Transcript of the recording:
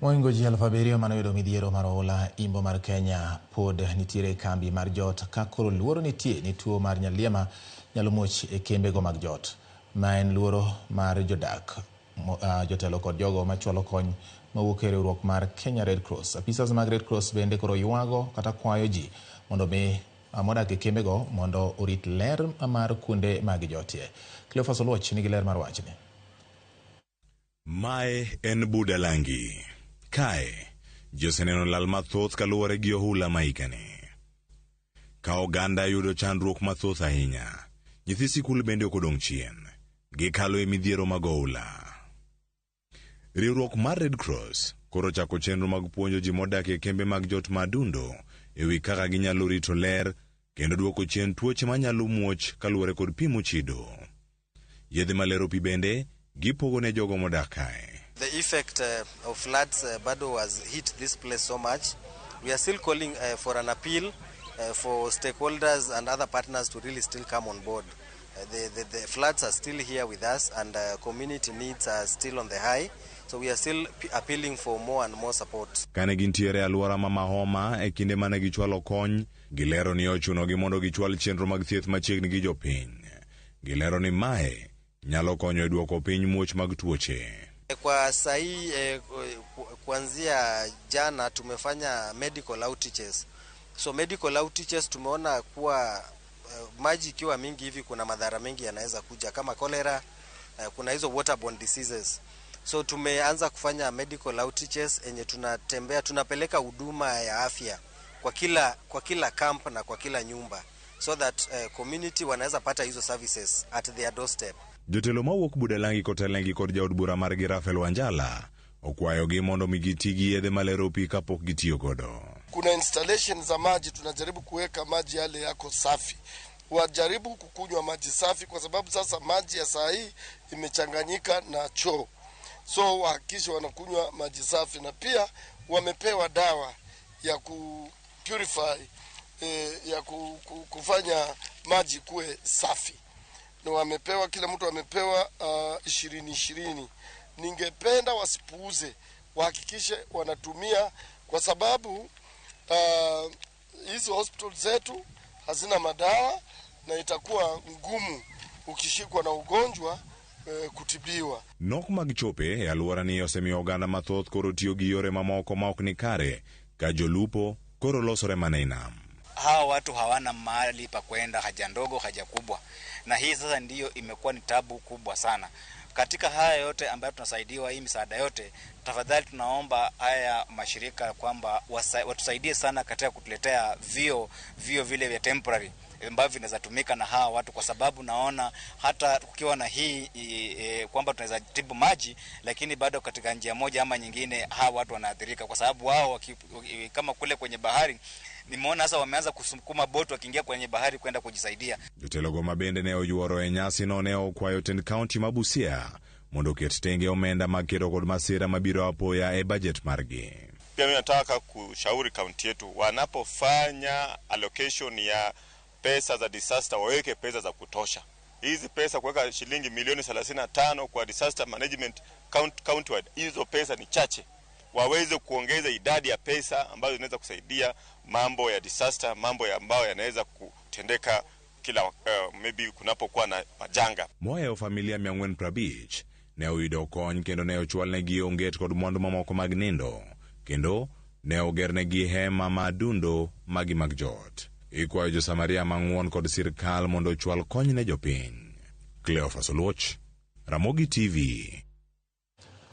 Mohingo ji 7,000 mane oyudo midhiero mar oula imbo mar Kenya pod nitiere e kambi mar jot ka koro luoro nitie ni tuo mar nyaldiema nyalo muoch e kembego mag jot. Ma en luoro mar jodak, jotelo kod jogo machwalo kony mawuok e riwruok mar Kenya Red Cross. Apisas mag Red Cross bende koro ywago kata kwayo ji mondo mi modak e kembego mondo orit ler mar kuonde ma gijotie. Cleophas Oluoch nigi ler mar wachni. Mae en Budalangi. Kae, ji oseneno lal mathoth kaluwore gi ohula ma higani. Ka oganda yudo chandruok mathoth ahinya, nyithi sikul bende ok odong' chien. Gikalo e midhiero mag oula. Riwruok mar Red Cross koro ochako chenro mag puonjo ji modak e kembe mag jot ma Adundo e wi kaka ginyalo rito ler kendo duoko chien tuoche manyalo muoch kaluwore kod pi mochido. Yedhe malero pi bende gipogo ne jogo modak kae. The effect of floods bado has hit this place so much. We are still calling for an appeal for stakeholders and other partners to really still come on board. The floods are still here with us and community needs are still on the high. So we are still appealing for more and more support. Kane gintiere e alwora ma Mahoma e kinde mane gichwalo kony, gilero ni ochunogi mondo gichwal chenro mag thieth machiegni gi jopiny. Gilero ni mae nyalo konyo e duoko piny muoch mag tuoche. Kwa sahi kuanzia jana tumefanya medical outreaches. So medical outreaches tumeona kuwa maji ikiwa mingi hivi kuna madhara mengi yanaweza kuja kama cholera, kuna hizo waterborne diseases. So tumeanza kufanya medical outreaches enye tunatembea, tunapeleka huduma ya afya kwa kila camp na kwa kila nyumba so that community wanaweza pata hizo services at their doorstep. Jotelo mawuok Budalangi kotelnegi kod jaod bura margi Raphael Wanjala okwayogi mondo mi giti gi yedhe malero pi kapok gitiyo godo. Kuna installation za maji, tunajaribu kuweka maji yale yako safi, wajaribu kukunywa maji safi, kwa sababu sasa maji ya saa hii imechanganyika na choo, so wahakikishe wanakunywa maji safi, na pia wamepewa dawa ya ku purify ya kufanya maji kuwe safi, na wamepewa, kila mtu amepewa 20 20. Ningependa wasipuuze, wahakikishe wanatumia, kwa sababu hizi hospital zetu hazina madawa na itakuwa ngumu ukishikwa na ugonjwa kutibiwa. Nok mag chope e alworani osemiyo oganda mathoth koro tiyo gi yore mamoko ma ok ni kare ka jolupo koro losore mana e nam. Hawa watu hawana mahali pa kwenda, haja ndogo, haja kubwa, na hii sasa ndiyo imekuwa ni tabu kubwa sana. Katika haya yote ambayo tunasaidiwa, hii misaada yote, tafadhali tunaomba haya mashirika kwamba watusaidie sana katika kutuletea vio vile vya temporary ambavyo vinaweza tumika na hawa watu, kwa sababu naona hata kukiwa na hii kwamba tunaweza tibu maji, lakini bado katika njia moja ama nyingine hawa watu wanaathirika, kwa sababu wao kama kule kwenye bahari nimeona sasa wameanza kusukuma boti wakiingia kwenye bahari kwenda kujisaidia. Jotelogo ma bende ne oyuoro e nyasino ne okwayo tend kaunti ma Busia mondo oket tenge omenda mag kedo kod masira mabiro apoya e bajet margi. Pia mimi nataka kushauri kaunti yetu wanapofanya allocation ya pesa za disaster waweke pesa za kutosha. Hizi pesa kuweka shilingi milioni 35 kwa disaster management countywide, hizo pesa ni chache. Waweze kuongeza idadi ya pesa ambazo zinaweza kusaidia mambo ya disaster, mambo ya ambayo yanaweza kutendeka kila maybe kunapokuwa na majanga. Mohewo familia 450 ne oyudo kony kendo ne ochwalnegi onget kod mwandu mamoko mag nindo kendo ne ogernegi hema ma adundo magi mag jot. Ikwayo josamaria mang'won kod sirkal mondo ochwal kony ne jopiny. Cleophas Oluoch, Ramogi TV.